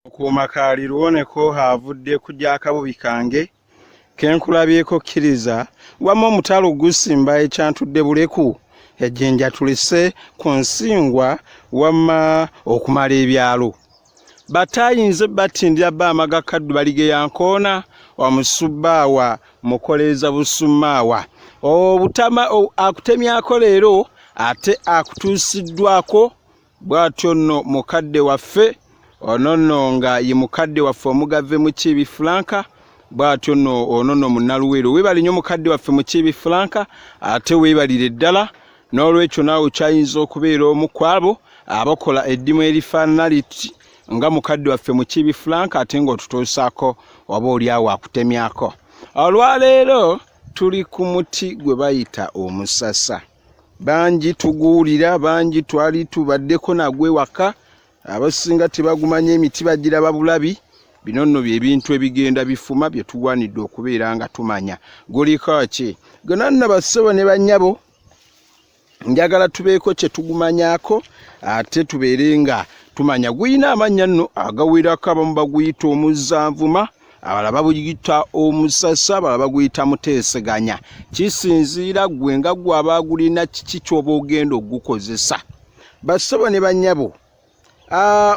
Mukuuma kaali luwoneko avudde ku gy'akabubi kange ke nkulabyeko kkiriza wamma omutalo gusimba ekyantudde buleku ejjinja tulise ku nsingwa wamma okumala ebyalo batayinze batindira bba amaga kaddu baligeya nkoona omusubbaawa mukoleeza busummaawa obutama akutemyako leero ate akutuusiddwako Bw'atyo nno mukadde waffe, ono nno nga ye mukadde waffe omugave Mukiibi Frank, bw'atyo nno ono nno Munnaluweero. Weebale nnyo mukadde waffe Mukiibi Frank, ate weebalire ddala. N'olwekyo naawe okyayinza okubeera omu ku abo abakola eddimu erifaanana liti nga mukadde waffe Mukiibi Frank, ate ng'otutuusaako oba oli awo akutemyako. Olwaleero tuli ku muti gwe bayita omusasa. Bangi tuguwulira, bangi twali tubaddeko nagwo ewaka, abasinga tebagumanya, emiti bagiraba bulabi. Bino nno bye bintu ebigenda bifuma bye tugwanidde okubeera nga tumanya. Guliko ki? Gona nno bassebo ne bannyabo, njagala tubeeko kye tugumanyako ate tubeere nga tumanya. Gulina amannya nno agawerako, abamu baguyita omuzzanvuma, abalala babuyita omusasa, abalala baguyita muteeseganya. Kisinziira ggwe nga ggwe abaagulina kiki ky'oba ogenda okugukozesa. Bassebo ne bannyabo,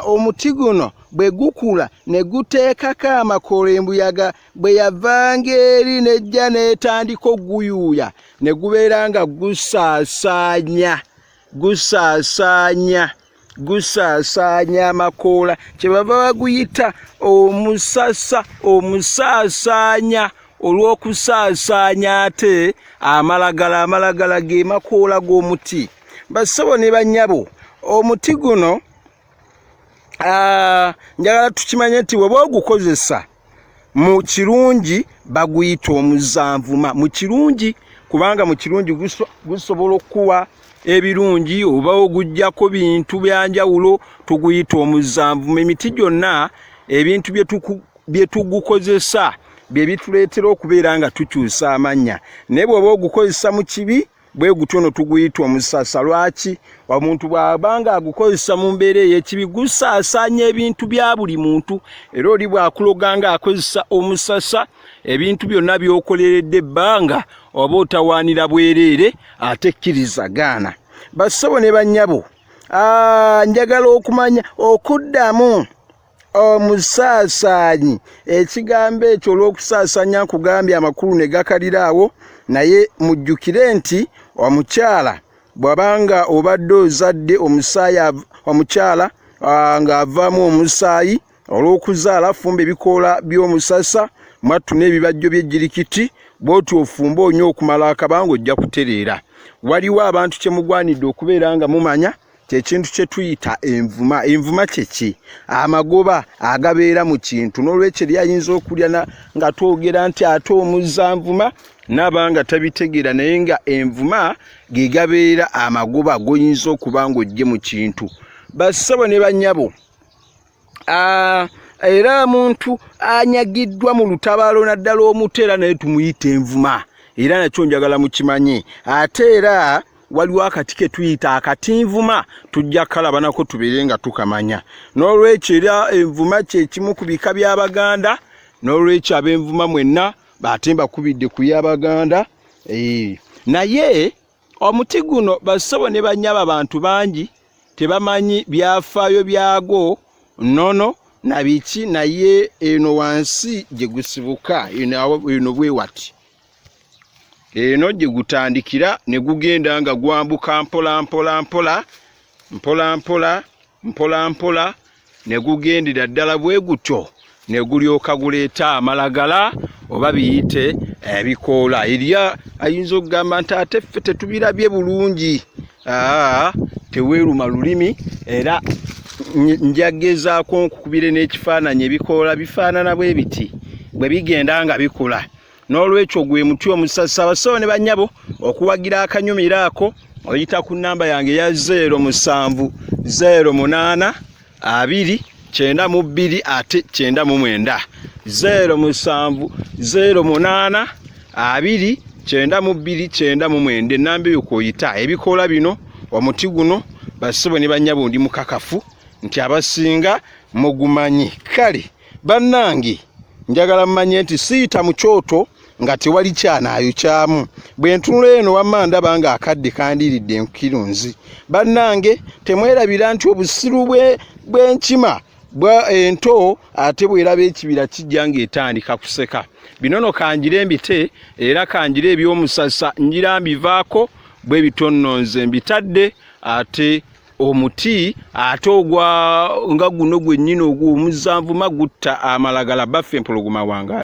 omuti guno bwe gukula ne guteekako amakoola, embuyaga bwe yavanga eri n'ejja n'etandika okuguyuuya ne gubeera nga gusaasaanya, gusaasaanya, gusaasaanya amakoola, kyebava baguyita omusasa, omusaasaanya olw'okusaasaanya ate amalagala. Amalagala ge makoola g'omuti. Bassebo ne bannyabo, omuti guno njagala tukimanye nti bw'oba ogukozesa mu kirungi baguyita omuzanvuma mu kirungi, kubanga mu kirungi gusobola okukuwa ebirungi oba oguggyako bintu bya njawulo, tuguyita omuzanvuma. Emiti gyonna ebintu bye tugukozesa bye bituleetera okubeera nga tukyusa amannya, naye bw'oba ogukozesa mu kibi bwe gutyo no tuguyita omusasa. Lwaki? Omuntu bw'aba nga agukozesa mu mbeera ey'ekibi gusaasaanya ebintu bya buli muntu, era oli bw'akuloga nga akozesa omusasa, ebintu byonna by'okoleredde ebbanga oba otawaanira bwereere, ate kkiriza gaana. Bassebo ne bannyabo, njagala okumanya okuddamu omusaasaanyi ekigambo ekyo olw'okusaasaanya nkugambye amakulu ne gakalira awo, naye mujjukire nti omukyala bw'aba nga obadde ozadde omusaayi, omukyala ng'avaamu omusaayi olw'okuzaala, fumba ebikoola by'omusasa mwattu n'ebibajjo by'ejjirikiti, bw'otyo ofumbe onywe okumala akabanga, ojja kutereera. Waliwo abantu kye mugwanidde okubeera nga mumanya, kyekintu kye tuyita envuma. Envuma kyeki? Amagoba agabeera mu kintu. N'olwekyo eri ayinza okulya nga twogera nti ate omuzza nvuma naaba nga tabitegeera, naye nga envuma ge gabeera amagoba g'oyinza okuba ng'oggye mu kintu. Bassebo ne bannyabo, era omuntu anyagiddwa mu lutabaalo naddala omuto, era naye tumuyita envuma, era nakyo njagala mukimanye. Ate era waliwo akati ke tuyita akatinvuma, tujja kukalaba nako tubeere nga tukamanya. N'olwekyo era envuma kyekimu ku bika by'Abaganda, n'olwekyo ab'envuma mwenna ate mbakubidde ku y'Abaganda. Naye omuti guno bassebo ne bannyabo, abantu bangi tebamanyi byafaayo byagwo nnono na biki, naye eno wansi gye gusibuka, eno bwe wati eno gye gutandikira ne gugenda nga gwambuka mpola mpola mpola mpola mpola mpola mpola ne gugendera ddala bwe gutyo ne gulyoka guleeta amalagala oba biyite ebikoola. Eri ayinza okugamba nti ate ffe tetubirabye bulungi. Teweeruma lulimi, era njagezaako nkukubire n'ekifaananyi. Ebikoola bifaanana bwe biti bwe bigenda nga bikula. N'olwekyo gwe muti omusasa. Abasawo ne bannyabo, okuwagira akanyumiro ako oyita ku nnamba yange eya 0 7 0 8 2 92 ate 99, 0 7 0 8 2 92 99. Ennamba eyo kw'oyita. Ebikoola bino, omuti guno, bassebo ne bannyabo, ndi mukakafu nti abasinga Mugumanyi. Kale bannange, njagala mmanye nti siyita mu kyoto nga tewali kyanaayokyamu. Bwe ntunula eno wamma ndaba nga akadde kandiiridde enkirunzi. Bannange, temwerabira nti obusiru bw'enkima bwa ento ate bw'eraba ekibira kijja ng'etandika kuseka. Bino no kanjire mbite era kanjire eby'omusasa njira mbivaako bwe bityo nno nze mbitadde ate omuti ate ogwa nga guno gwennyini ogw'omuzanvuma gutta amalagala. Baffe empologoma wangaala.